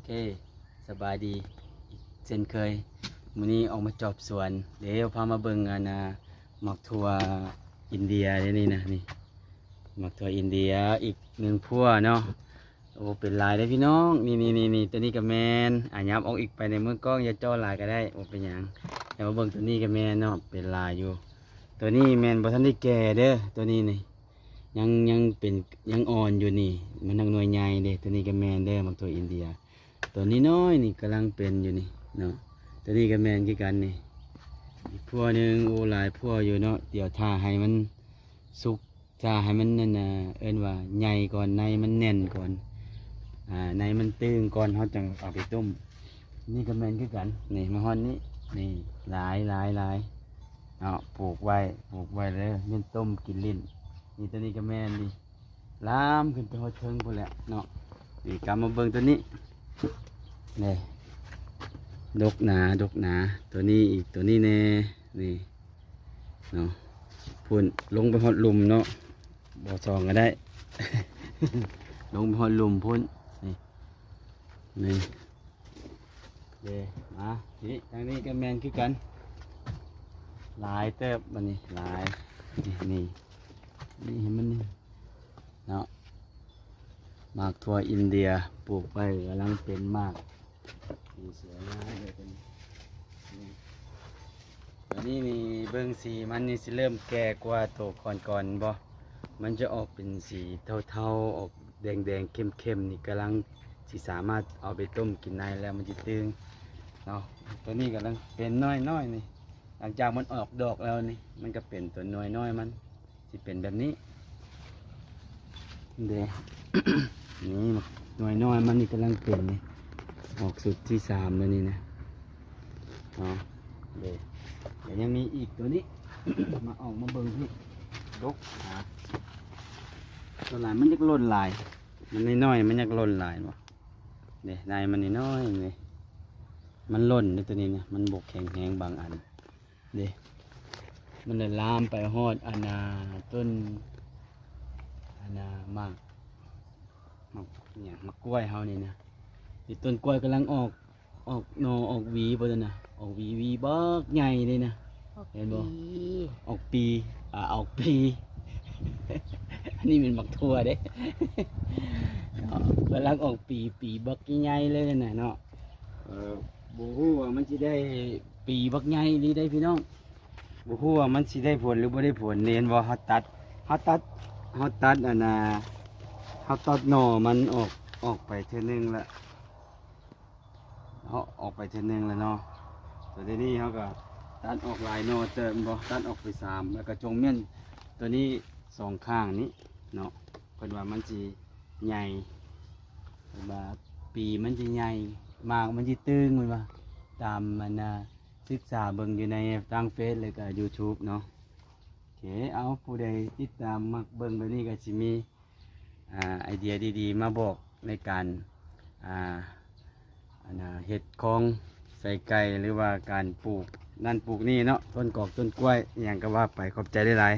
ເຄ ສະບາຍດີອີກເຊັ່ນເຄີຍ. ມື້ນີ້ອອກມາຈອບສວນ ດຽວພາມາເບິ່ງອັນນ່າ ໝາກຖົ່ວອິນເດຍເດ້ນີ້ນະ ນີ້ ໝາກຖົ່ວອິນເດຍອີກໜຶ່ງພົວເນາະ. ໂອ້ ເປັນຫຼາຍເດ້ພີ່ນ້ອງ. ນີ້ໆໆ ໂຕນີ້ກະແມ່ນ ອາ ຫຍັບອອກອີກໄປໃນເບິ່ງກ້ອງ ຢ່າຈໍ້ຫຼາຍກະໄດ້ ບໍ່ເປັນຫຍັງ. ແຕ່ມາເບິ່ງໂຕນີ້ກະແມ່ນເນາະ ເປັນຫຼາຍຢູ່. ໂຕນີ້ແມ່ນບໍ່ທັນໄດ້ແກ່ເດີ້ ໂຕນີ້ນີ້ ຍັງ ຍັງເປັນ ຍັງອ່ອນຢູ່ນີ້ ມັນທັງໜ່ວຍໃຫຍ່ເດ້. ໂຕນີ້ກະແມ່ນເດີ້ ໝາກຖົ່ວອິນເດຍ. ໂຕນ້ອຍໆນີ້ກຳລັງເປັນຢູ່ນີ້ເນາະ. ໂຕນີ້ກະແມ່ນຄືກັນນີ້ ອີກພົວໜຶ່ງ. ໂອ້ ຫຼາຍພົວຢູ່ເນາະ. ດຽວຖ້າໃຫ້ມັນສຸກ ຖ້າໃຫ້ມັນນັ້ນນະ ເອີ້ນວ່າໃຫຍ່ກ່ອນ ໃນມັນແໜ້ນກ່ອນ ອາ ໃນມັນຕຶງກ່ອນ ເຮົາຈັ່ງເອົາໄປຕົ້ມ. ນີ້ກະແມ່ນຄືກັນ ນີ້ມາຮອດນີ້ ນີ້ຫຼາຍຫຼາຍຫຼາຍເນາະ. ປູກໄວ້ ປູກໄວ້ເລີຍ ແມ່ນຕົ້ມກິນຫຼິ້ນ. ນີ້ໂຕນີ້ກະແມ່ນນີ້ ລາມຂຶ້ນໄປຮອດເທິງພຸ້ນແຫຼະເນາະ. ນີ້ກະມາເບິ່ງໂຕນີ້ ນີ້ ດົກໜາ ດົກໜາ. ໂຕນີ້ອີກ ໂຕນີ້ແດ່ ນີ້ເນາະ. ພຸ້ນ ລົງໄປຮອດລຸ່ມເນາະ ບໍ່ສ່ອງກະໄດ້ ລົງໄປຮອດລຸ່ມພຸ້ນ. ນີ້ ນີ້ ເດ ມາ ນີ້ ທາງນີ້ກະແມ່ນຄືກັນ ຫຼາຍເຕີບ ບາດນີ້ຫຼາຍ. ນີ້ ນີ້ ນີ້ໃຫ້ມັນນີ້ເນາະ ໝາກຖົ່ວອິນເດຍ ປູກໄວ້ກຳລັງເປັນໝາກ. ນີ້ສວຍງາມເລີຍໂຕນີ້. ນີ້ ອັນນີ້ນີ້ເບິ່ງສີມັນນີ້ຊິເລີ່ມແກ່ກວ່າໂຕກ່ອນໆບໍ່? ມັນຈະອອກເປັນສີເທົາໆ ອອກແດງໆ ເຂັ້ມໆ ນີ້ ກຳລັງຊິສາມາດເອົາໄປຕົ້ມກິນໄດ້ແລ້ວ ມັນຊິຕຶງເນາະ. ໂຕນີ້ກຳລັງເປັນນ້ອຍໆນີ້ ຫຼັງຈາກມັນອອກດອກແລ້ວນີ້ ມັນກະເປັນໂຕໜ່ວຍນ້ອຍມັນ ຊິເປັນແບບນີ້ເດ້. ນີ້ໜ່ວຍນ້ອຍມັນນີ້ກຳລັງເປັນນີ້ ອອກຊຸດທີສາມແລ້ວນີ້ນະ ເນາະ. ເດ້ ແລ້ວຍັງມີອີກໂຕນີ້ ມາອອກມາເບິ່ງພີ້ ດົກ ຫາ ສ່ວນຫຼາຍມັນຢາກຫຼົ່ນຫຼາຍ ມັນນ້ອຍໆ ມັນຢາກຫຼົ່ນຫຼາຍເນາະ. ເດ້ ໃນມັນນ້ອຍໆນີ້ ມັນຫຼົ່ນເດ້ໂຕນີ້ນະ ມັນບໍ່ແຂງແຮງບາງອັນ. ເດ້ ມັນໄດ້ລາມໄປຮອດອັນນ່າ ຕົ້ນອັນນ່າ ໝາກ ໝາກຫຍັງ ໝາກກ້ວຍເຮົານີ້ນະ. ນີ້ຕົ້ນກ້ວຍກຳລັງອອກ ອອກໜໍ່ອອກຫວີບໍ່ນັ້ນນະ ອອກຫວີ ຫວີບັກໃຫຍ່ເລີຍນະ ອອກ ເຫັນບໍ່? ປີ ອອກປີ ອາ ອອກປີ. ອັນນີ້ແມ່ນໝາກຖົ່ວເດ້ ກຳລັງອອກປີ ປີບັກໃຫຍ່ເລີຍນະເນາະ. ເອີ ບໍ່ຮູ້ວ່າມັນຊິໄດ້ປີບັກໃຫຍ່ອີ່ຫຼີໃດ໋ພີ່ນ້ອງ. ບໍ່ຮູ້ວ່າມັນຊິໄດ້ຜົນຫຼືບໍ່ໄດ້ຜົນ. ນີ້ເຫັນບໍ່ ເຮົາຕັດ ເຮົາຕັດ ເຮົາຕັດອັນນ່າ ເຮົາຕັດໜໍ່ມັນອອກ ອອກໄປເທື່ອໜຶ່ງລະ ເຮົາອອກໄປເທື່ອໜຶ່ງລະເນາະ. ແຕ່ດຽວນີ້ເຮົາກະຕັດອອກຫຼາຍໜໍ່ເຕີບແມ່ນບໍ່ ຕັດອອກໄປສາມ ລະກະຈົ່ງມ້ຽນໂຕນີ້ສອງຂ້າງນີ້ເນາະ. ເພິ່ນວ່າມັນຊິໃຫຍ່ ເພິ່ນວ່າປີມັນຊິໃຫຍ່ ໝາກມັນຊິຕຶງ ເພິ່ນວ່າ ຕາມອັນນ່າ ສຶກສາເບິ່ງຢູ່ໃນທາງເຟສ ແລະກະຢູທູບເນາະ. ໂອເຄ ເອົາ ຜູ້ໃດຕິດຕາມມັກເບິ່ງແບບນີ້ກະຊິມີ ອາ ໄອເດຍດີໆມາບອກໃນການ ອາ ອັນນ່າ ເຮັດຄອງໃສ່ໄກ່ ຫຼືວ່າການປູກນັ້ນປູກນີ້ເນາະ ຕົ້ນກອກຕົ້ນກ້ວຍອີ່ຫຍັງກະວ່າໄປ. ຂອບໃຈຫຼາຍ